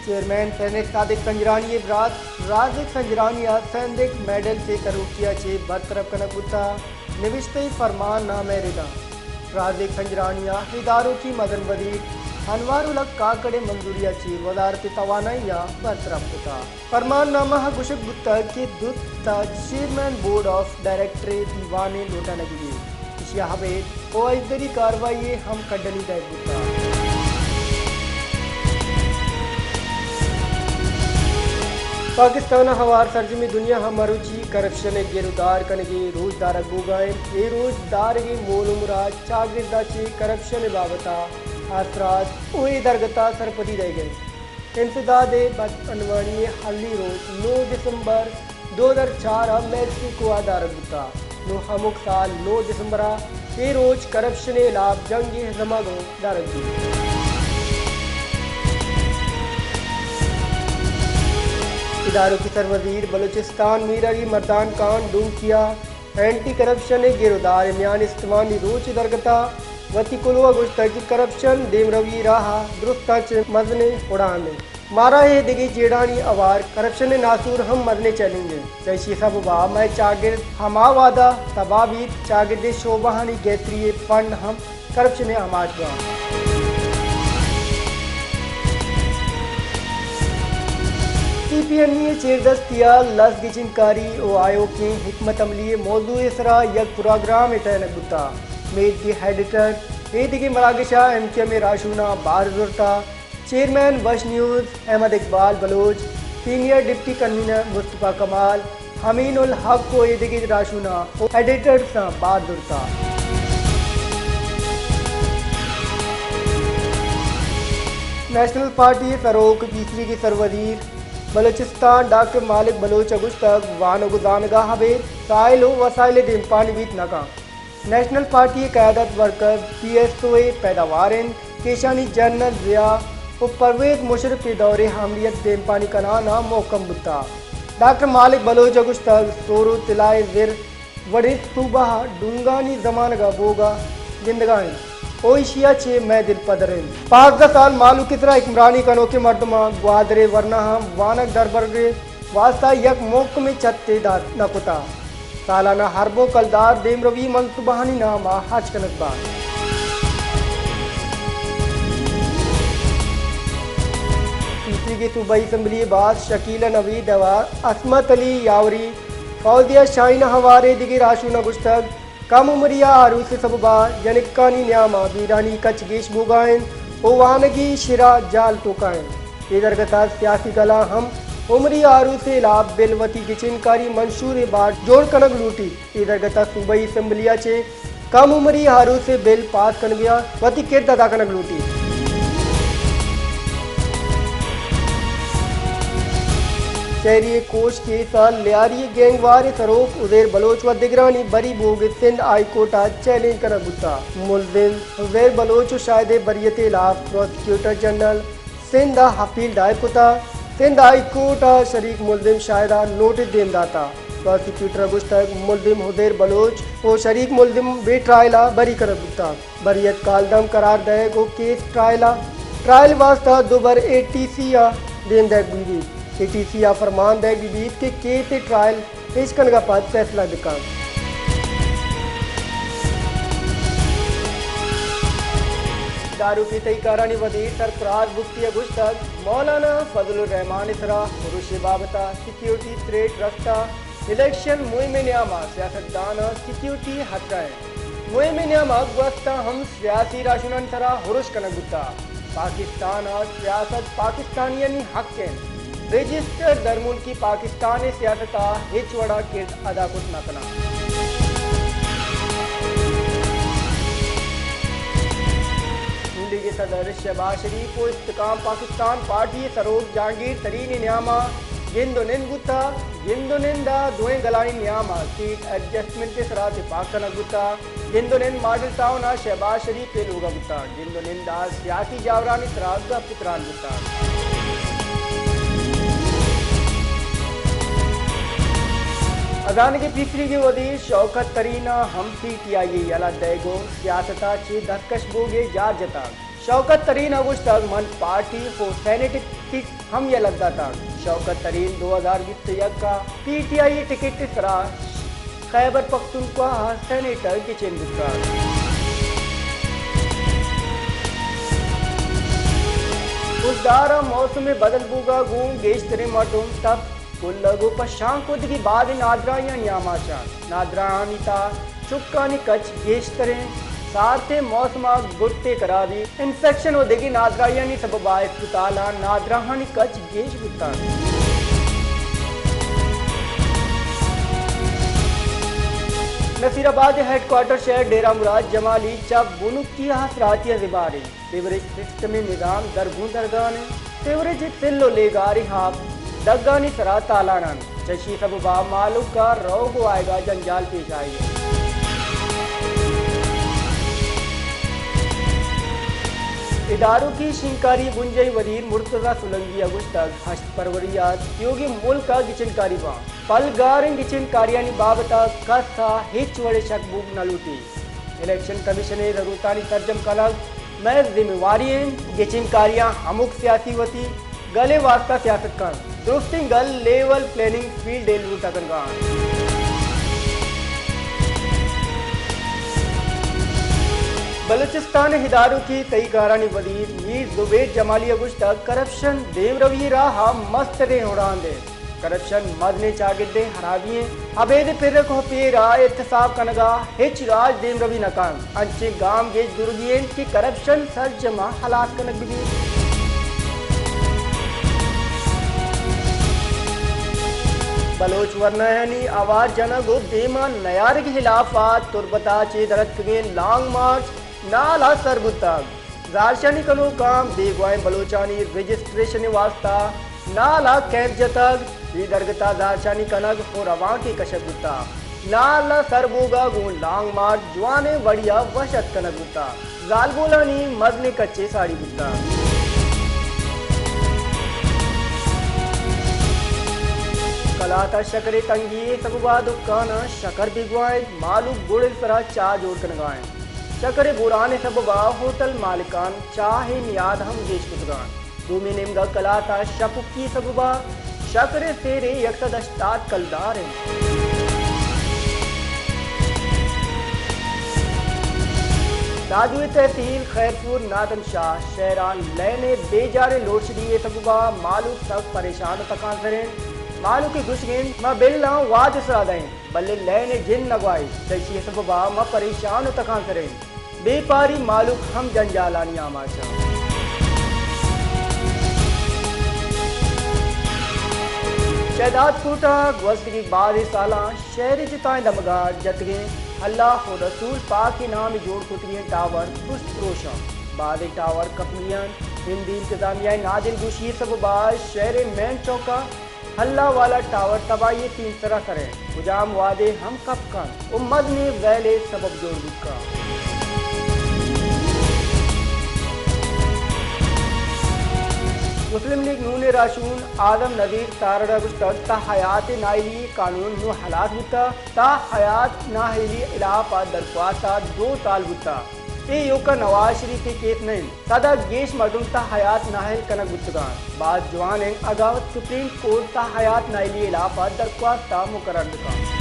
Chairman senate Sadiq سنجرانی ءِ برات رازق سنجرانی ءَ سیندک میڈل چہ سروکی ءَ چہ برطرف کنگ بوتگ۔ نبشتہ ءِ فرمان نامہ ءِ ردا رازق سنجرانی ءَ ادارکی مزن وزیر انوار الحق کاکڑ ءِ منظوری ءَ چہ وزارت توانائی ءَ برطرف کتگ۔ فرمان نامہ ءَ گوشگ بوتگ کہ دو تا چیئرمین بورڈ آف ڈائریکٹر ءِ دیوان ءِ لوٹائینگ بیت، ایشی ءَ ابید ءُ ازدری کاروائی ءِ ہم کڈنی دئیگ بوتگ۔ پاکستان ءَ ہوار سرجمیں دنیا ءَ مروچی کرپشن ءِ گر ءُ دار کنگ ءِ روچ دارگ بوگ ءَ انت۔ اے روچ دارگ ءِ مول ءُ مراد چاگرد ءَ چہ کرپشن ءِ بابت ءَ آسراتی ءُ اے درگت ءَ سرپدی دئیگ انت۔ امتداد ءِ بدعنوانی ءِ ہلی روچ نو دسمبر دو ہزار چار ءَ میکسیکو ءَ دارگ بوتگ۔ نوں ہمک سال نو دسمبر ءَ اے روچ کرپشن ءِ ہلاپ جنگ ءِ ہزمگ ءَ دارگ بیت۔ ادارکی سروزیر بلوچستان میر علی مردان خان ڈونکی ءَ اینٹی کرپشن ءِ گر ءُ دار ءِ میان استمانی روچ ءِ درگت ءَ وتی کلوہ ءَ گوشتگ کہ کرپشن دیمروی ءِ راہ ءَ درستاں چہ مزنیں اڑاند انت۔ مارا اے دگہ جیڑھانی ہوار کرپشن ءِ ناسور ہم مزنیں چیلنج انت۔ چہ ایشی ءِ سبب ءَ مئے چاگرد ہما وہد ءَ تباہ بیت، چاگرد ءِ شعبہانی گہتری ءِ فنڈ ہم کرپشن ءِ آماچ باں۔ سی پی این ای ءِ چیردستی ءَ لس گچینکاری ءُ آیوکیں حکمت عملی ءِ موضوع ءِ سرا یک پروگرامے ٹہینگ بوتگ۔ میت دی ایڈیٹر، اے دگہ مراگش ءَ ایم کیو ایم ءِ راہشوناں بہر زرتگ۔ چیئرمین وش نیوز احمد اقبال بلوچ، سینئر ڈپٹی کنوینر مصطفی کمال، امین الحق ءُ ایدگہ راہشوناں ءُ ایڈیٹرزاں بہر زرتگ۔ نیشنل پارٹی ءِ سروک پیسریگیں سروزیر بلوچستان ڈاکٹر مالک بلوچ ءَ گوشتگ، وانگ ءُ زانگ ءَ ابید ساحل ءُ وسائل ءِ دیمپانی بیت نہ کنت۔ نیشنل پارٹی ءِ قیادت، ورکرز، پی ایس او ءِ پیداوار انت کہ ایشانی جنرل ضیاء ءُ پرویز مشرف ءِ دور ءِ اہمیت دیمپانی کنان ءَ مھکم بوتگ۔ ڈاکٹر مالک بلوچ ءَ گوشتگ، سور ءُ طلا ءِ زر وڑیں صوبہ ڈونگانی زمانگ ءَ بوگ ءَ گندگ ءَ انت ءُ ایشی ءَ چہ مئے دل پدر انت۔ پانزدہ سال مھلوک ءِ سرا حکمرانی کنوکیں مردماں گوادر ءِ ورناہاں وانگ دربرگ ءِ واستہ یک مھکمیں چھتے دات نہ کتگ۔ سالانہ اربوں کلدار دیمروی منصوبہانی نام ءَ ہرچ کنگ بنت۔ پیسریگیں صوبائی اسمبلی ءِ باسک شکیلہ نوید ءُ عصمت علی یاوری، فوزیہ شاہین ءِ ہوار ءَ دگہ راہشوناں گوشتگ، کم عمری ءِ آروس ءِ سبب ءَ جنکانی نیام ءَ بیرانی کچ گیش بوگ ءَ انت ءُ وانگی شرح جہل توک ءَ انت۔ اے درگت ءَ سیاسی گلاں ہم عمری آروس ءِ ہلاپ بل وتی گچینکاری منشور ءِ بار جوڑ کنگ لوٹیت۔ اے درگت ءَ صوبائی اسمبلی ءَ چہ کم عمری آروس ءِ بل پاس کنگ ءَ وتی کرد ادا کنگ لوٹیت۔ شہری کوش کیس ءَ لیاری ءِ گینگ وار ءِ سروک عزیر بلوچ ءُ دگرانی بری بوگ ءَ سندھ ہائی کورٹ ءَ چیلنج کنگ بوتگ۔ ملزم عزیر بلوچ ءُ شاہد ءِ بریت ءِ ہلاپ پراسیکیوٹر جنرل سندھ ءَ اپیل دائر کتگ۔ سندھ ہائی کورٹ ءَ شریک ملزم شاہد ءَ نوٹس دیم داتگ۔ پراسیکیوٹر ءَ گوشتگ، ملزم عزیر بلوچ ءُ شریک ملزم بے ٹرائل ءَ بری کنگ بوتگ۔ بریت کالعدم قرار دئیگ ءُ کیس ٹرائل ءَ، ٹرائل ءِ واستہ دوبر اے ٹی سی ءَ دیم دئیگ بہ بیت۔ اے ٹی سی ءَ فرمان دئیگ بہ بیت کہ کیس ءِ ٹرائل پیش کنگ ءَ پد فیصلہ بہ کنت۔ داروکی تہی کارانی وزیر سرفراز بگٹی ءَ گوشتگ، مولانا فضل الرحمان ءِ سرا ارش ءِ بابت ءَ سیکیورٹی تھریٹ رستہ، الیکشن مہم ءِ نیام ءَ سیاستدان ءَ سیکیورٹی ءِ خطرہ انت۔ مہم ءِ نیام ءَ گوستہ ہم سیاسی راہشونانی سرا ارش کنگ بوتگ۔ پاکستان ءَ سیاست پاکستانیانی حق انت۔ رجسٹرڈ درملکی پاکستان ءِ سیاست ءَ ہچ وڑ ءَ کرد ادا کت نہ کناں۔ نون لیگ ءِ صدر شہباز شریف ءُ استحکام پاکستان پارٹی ءِ سروک جہانگیر ترین ءِ نیام ءَ گند ءُ نند بوتگ۔ گند ءُ نند ءَ دوئیں گلانی نیام ءَ سیٹ ایڈجسٹمنٹ ءِ سرا تپاک کنگ بوتگ۔ گند ءُ نند ماڈل ٹاؤن ءَ شہباز شریف ءِ لوگ ءَ بوتگ۔ گند ءُ نند ءَ سیاسی جاورانی سرا گپ ءُ تران بوتگ۔ ہزانگ ءِ پیسریگیں وزیر شوکت ترین ءَ ہم پی ٹی آئی ءِ یلہ دئیگ ءُ سیاست ءَ چہ دستکش بوگ ءِ جار جتگ۔ شوکت ترین ءَ گوشتگ، من پارٹی ءُ سینیٹ ءِ ٹکٹ ہم یلہ داتگ۔ شوکت ترین دو ہزار بیست ءُ یک ءَ پی ٹی آئی ءِ ٹکٹ ءِ سرا خیبر پختونخوا ءِ سینیٹ ءَ گچین بوتگ۔ خضدار ءَ موسم ءِ بدل بوگ ءَ گوں گیشتریں مردم تپ، کلگ ءُ پشانکودگی، بازیں نادراہیانی آماچ اَنت۔ نادراہانی تہا چکانی کچ گیشتر اِنت۔ سارتیں موسم ءَ گٹے خرابی، انفیکشن ءُ دگہ نادراہیانی سبب ءَ ہسپتالاں نادراہانی کچ گیش بوتگ۔ نصیر آباد ءِ ہیڈ کوارٹر شہر ڈیرہ مراد جمالی چہ بنکی آسراتی ءَ زبہر اِنت۔ سیوریج سسٹم ءِ نظام درگوں درگان اِنت۔ سیوریج ءِ تل ءُ لیگاریں آپ دگانی سرا تالان اَنت۔ چشی سبب ءَ مہلوک ءَ روگ ءُ آیگ ءَ جنجال پیش آئی اِنت۔ ادارکی شنگکاری بنجاہی وزیر مرتضی سولنگی ءَ گوشتگ، ہشت فروری ءَ تیوگیں ملک ءَ گچین کاری باں۔ پلگاریں گچین کاریانی بابت ءَ کس ءَ ہچ وڑیں شک بوگ نہ لوٹی۔ الیکشن کمیشن ءِ ضرورتانی سرجم کنگ مئے ذمہ واری اِنت۔ گچین کاریاں ہمک سیاسی وتی گل ءِ واستہ سیاست کنت۔ درستیں گل لیول پلاننگ فیلڈ ءَ لوٹا کنگ ءَ اَنت۔ بلوچستان ءِ ادارکی تہی کارانی وزیر میر زبیر جمالی ءَ گوشتگ، کرپشن دیمروی ءِ راہ ءَ مستریں ہڑاندے۔ کرپشن مزنیں چاگرد ءِ ہرابی اِنت۔ ابید پرک ءُ پیر ءَ احتساب کنگ ءَ ہچ راج دیمروی نہ کنت۔ انچیں گامگیج زرگی اِنت کہ کرپشن سرجم ءَ ہلاس کنگ بہ بیت۔ بلوچ ورنایانی آوار جنگ ءُ دیما نیارگ ءِ ہلاف ءَ تربت ءَ چہ در اتکگیں لانگ مارچ نال ءَ سر بوتگ۔ زہرشانی کنوکاں بیگواہیں بلوچانی رجسٹریشن ءِ واستہ نال ءَ کیمپ جتگ۔ اے درگت ءَ زہرشانی کنگ ءُ روانکے کشگ بوتگ۔ نال ءَ سر بوگ ءَ گوں لانگ مارچ جوانیں وڑے ءَ وش اتک کنگ بوتگ۔ زالبولانی مزنیں کچے ساڑی بوتگ۔ کلات ءَ شکر ءِ تنگی ءِ سبب ءَ دکاناں شکر بیگواہ اِنت، مہلوک گڑ ءِ سرا چاہ جوڑ کنگ ءَ اِنت۔ شکر ءِ بحران ءِ سبب ءَ ہوٹل مالکان چاہ ءِ نیاد ہم گیش کتگ اَنت۔ دومی نیمگ ءَ کلات ءَ شپکی ءِ سبب ءَ شکر ءِ سیر ءِ یک سد ہشتاد کلدار اِنت۔ دادو ءِ تحصیل خیرپور نادم شاہ شہر ءَ لین ءِ بے جاریں لوڈشیڈنگ ءِ سبب ءَ مہلوک سک پریشان ءُ تکانسر اِنت۔ مہلوک ءِ گوشگ اِنت، ما بلاں وہد ءِ سرا دئیں، بلے لین ءِ جند نہ گواہیت، چہ ایشی ءِ سبب ءَ ما پریشان ءُ تکانسر ایں۔ بیپاری مہلوک ہم جنجالانی آماچ اَنت۔ شہداد کوٹ ءَ گوستگیں بازیں سالاں شہر ءِ جتائیں دمگاں جتگیں اللہ ءُ رسول پاک ءِ نام ءَ جوڑ کتگیں ٹاور سست پروش اَنت۔ بازیں ٹاور کپگی اَنت۔ ہندی انتظامیہ ءِ نادلگوشی ءِ سبب ءَ شہر ءِ مین چوک ءَ اللہ والا ٹاور تباہی ءِ سیمسر ءَ سر اِنت، کجام وہدے ہم کپ کنت ءُ مزنیں ویل ءِ سبب جوڑ بوت کنت۔ مسلم لیگ نون ءِ راہشون اعظم نذیر تارڑ ءَ گوشتگ، تا حیات ءِ نااہلی ءِ قانون نوں ہلاس بوتگ، تا حیات نااہلی ءِ ہلاف ءَ درخواست ءَ دو سال بوتگ۔ اے ایوک ءَ نواز شریف ءِ کیس نہ اِنت۔ سد ءَ گیش مردم تا حیات نااہل کنگ بوتگ اَنت۔ باز جوان اِنت اگاں وت سپریم کورٹ تا حیات نااہلی ءِ ہلاف ءَ درخواست ءَ مقرر بہ کنت۔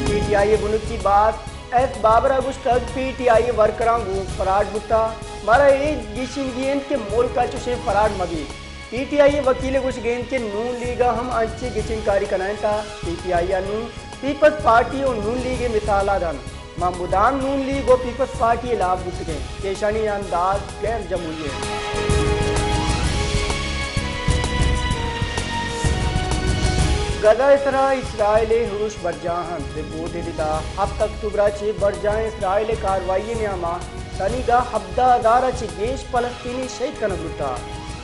پی ٹی آئی ءِ بنکی باسک ایس بابر ءَ گوشتگ، پی ٹی آئی ءِ ورکراں گوں فراڈ بوتگ، مارا اے گیشینگی اِنت کہ ملک ءَ چشیں فراڈ مہ بیت۔ پی ٹی آئی ءِ وکیل ءِ گوشگ اِنت کہ نون لیگ ءَ ہم انچیں گچین کاری کنائینتگ۔ پی ٹی آئی ءَ نوں پیپلز پارٹی ءُ نون لیگ ءِ مثال ءَ دنت۔ ما مدام نون لیگ ءُ پیپلز پارٹی ءِ ہلاف بوتگ ایں کہ ایشانی انداز غیر جمہوری اِنت۔ غزہ ءِ سرا اسرائیل ءِ ہروش برجاہ اِنت۔ رپورٹ ءِ ردا ہپت اکتوبر ءَ چہ برجاہیں اسرائیل ءِ کاروائی ءِ نیام ءَ تنیگا ہبدہ ہزار ءَ چہ گیش فلسطینی شہید کنگ بوتگ،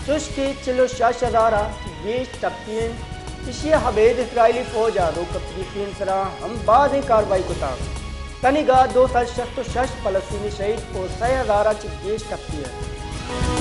چوش کہ چل ءُ شش ہزار ءَ چہ گیش ٹپی اَنت۔ ایشی ءَ ابید اسرائیلی فوج ءَ روکپتی سیمسراں ہم بازیں کاروائی کتگ۔ تنیگا دو سد شست ءُ شش فلسطینی شہید ءُ سئے ہزار ءَ چہ گیش ٹپی اَنت۔